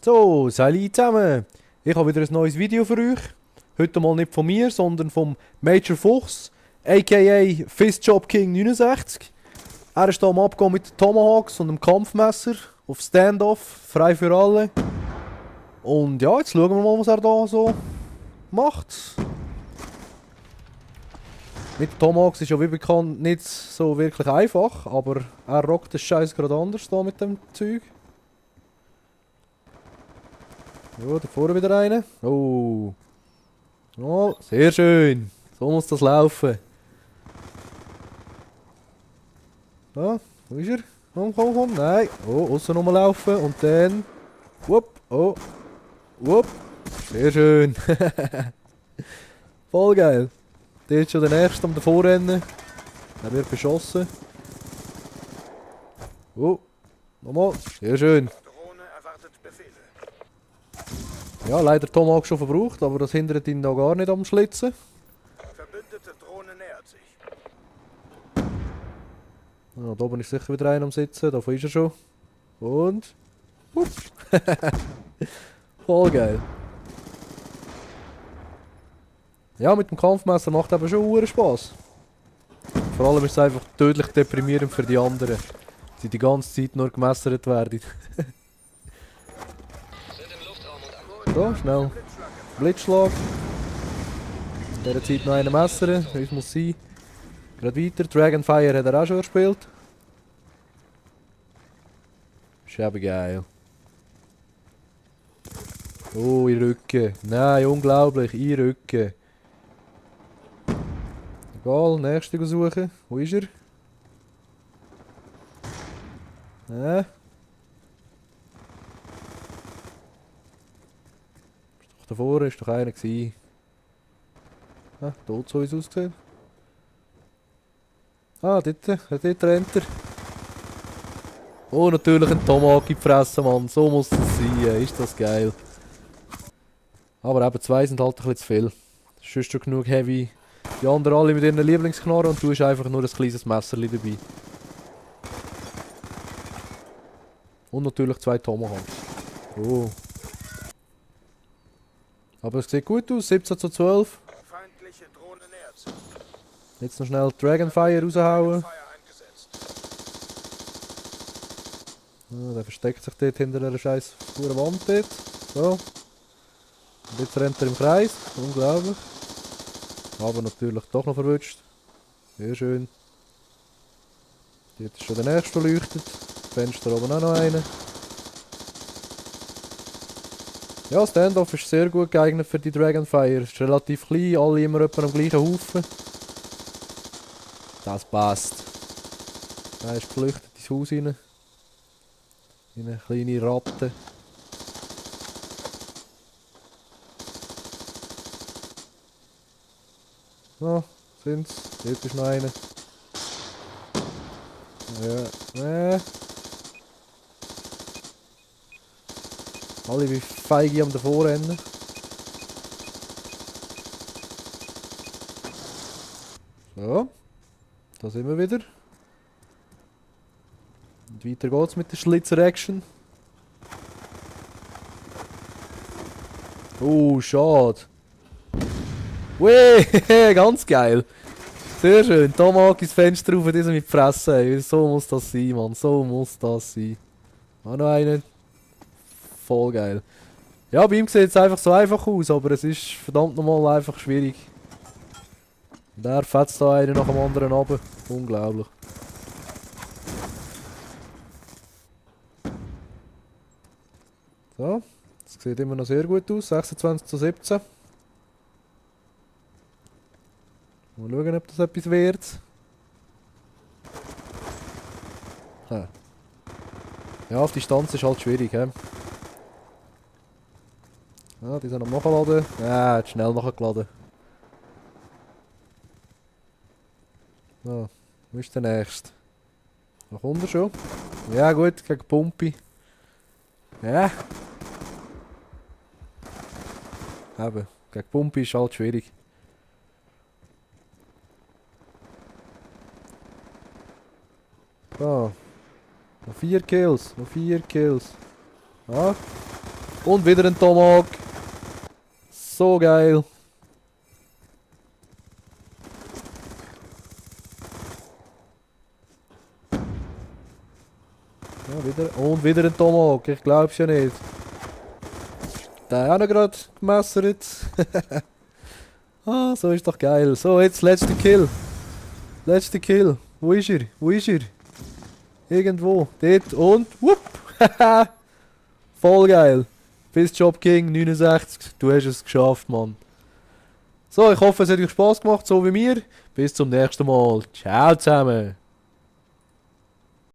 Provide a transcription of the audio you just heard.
So, salut zusammen! Ich habe wieder ein neues Video für euch. Heute mal nicht von mir, sondern vom Major Fuchs, aka Fistjob King 69. Er ist hier am Abgehen mit den Tomahawks und dem Kampfmesser auf Standoff, frei für alle. Und ja, jetzt schauen wir mal, was er da so macht. Mit den Tomahawks ist ja wie bekannt nicht so wirklich einfach, aber er rockt den Scheiß gerade anders da mit dem Zeug. Ja, da vorne wieder eine. Oh. Oh, sehr schön. So muss das laufen. Ja, wo ist er? Komm, komm, komm. Nein. Oh, aussen rumlaufen und dann. Wupp. Oh. Wupp. Sehr schön. Voll geil. Der ist schon der nächste am Davorrennen. Er wird beschossen. Oh. Nochmal. Sehr schön. Ja, leider Tomahawk schon verbraucht, aber das hindert ihn da gar nicht am Schlitzen. Verbündete Drohne nähert sich. Ja, da oben ist sicher wieder einer am Sitzen, davon ist er schon. Und... Hup. Voll geil. Ja, mit dem Kampfmesser macht aber schon hure Spaß. Vor allem ist es einfach tödlich deprimierend für die anderen, die ganze Zeit nur gemessert werden. So, schnell. Blitzschlag. In dieser Zeit noch einen messern, wie es muss sein. Gerade weiter. Dragonfire hat er auch schon gespielt. Ist eben geil. Oh, in den Rücken. Nein, unglaublich, in den Rücken. Egal, nächste suchen. Wo ist er? Davor ist doch einer gewesen. Ah, dort so ist es ausgesehen. Ah, dort rennt er. Oh, natürlich ein Tomahawk in die Fresse, Mann. So muss das sein. Ist das geil. Aber eben, zwei sind halt ein bisschen zu viel. Es ist schon genug heavy. Die anderen alle mit ihren Lieblingsknarren und du hast einfach nur ein kleines Messerli dabei. Und natürlich zwei Tomahawks. Oh. Aber es sieht gut aus, 17:12. Feindliche Drohne nähert sich. Jetzt noch schnell Dragonfire raushauen. Feuer eingesetzt. Ja, der versteckt sich dort hinter einer scheiß Wand dort. So. Und jetzt rennt er im Kreis. Unglaublich. Aber natürlich doch noch verwünscht. Sehr schön. Dort ist schon der nächste leuchtet. Fenster oben auch noch einer. Ja, Standoff ist sehr gut geeignet für die Dragonfire. Ist relativ klein, alle immer etwa am gleichen Haufen. Das passt. Er ist geflüchtet ins Haus rein. In eine kleine Ratte. So, sind's. Dort ist noch einer. Ja, alle wie feige am Davorrennen. So, da sind wir wieder. Und weiter geht's mit der Schlitzer-Action. Oh, schade. Weh, ganz geil. Sehr schön. Tomahawk ins Fenster rauf und diese mit Fressen. Ey. So muss das sein, Mann. So muss das sein. Auch noch einen. Voll geil. Ja, bei ihm sieht es einfach so einfach aus, aber es ist verdammt nochmal einfach schwierig. Und er fetzt da einen nach dem anderen runter. Unglaublich. So, das sieht immer noch sehr gut aus. 26:17. Mal schauen, ob das etwas wird. Ja, auf Distanz ist halt schwierig, he? Ja, die sind am Nachladen. Ja, hat schnell nachgeladen. So, wo ist der nächste? Da kommt er schon. Ja gut, gegen Pumpi. Ja. Eben, gegen Pumpi ist halt schwierig. So. Noch 4 Kills, noch 4 Kills. Ah. Und wieder ein Tomahawk. So geil. Ja, wieder. Und wieder ein Tomahawk. Ich glaub's ja nicht. Der hat auch noch gerade gemessert. Ah, so ist doch geil. So, jetzt letzter Kill. Letzter Kill. Wo ist er? Wo ist er? Irgendwo. Dort. Und. Wupp. Voll geil. Fistjob King 69. Du hast es geschafft, Mann. So, ich hoffe, es hat euch Spaß gemacht, so wie mir. Bis zum nächsten Mal. Ciao zusammen.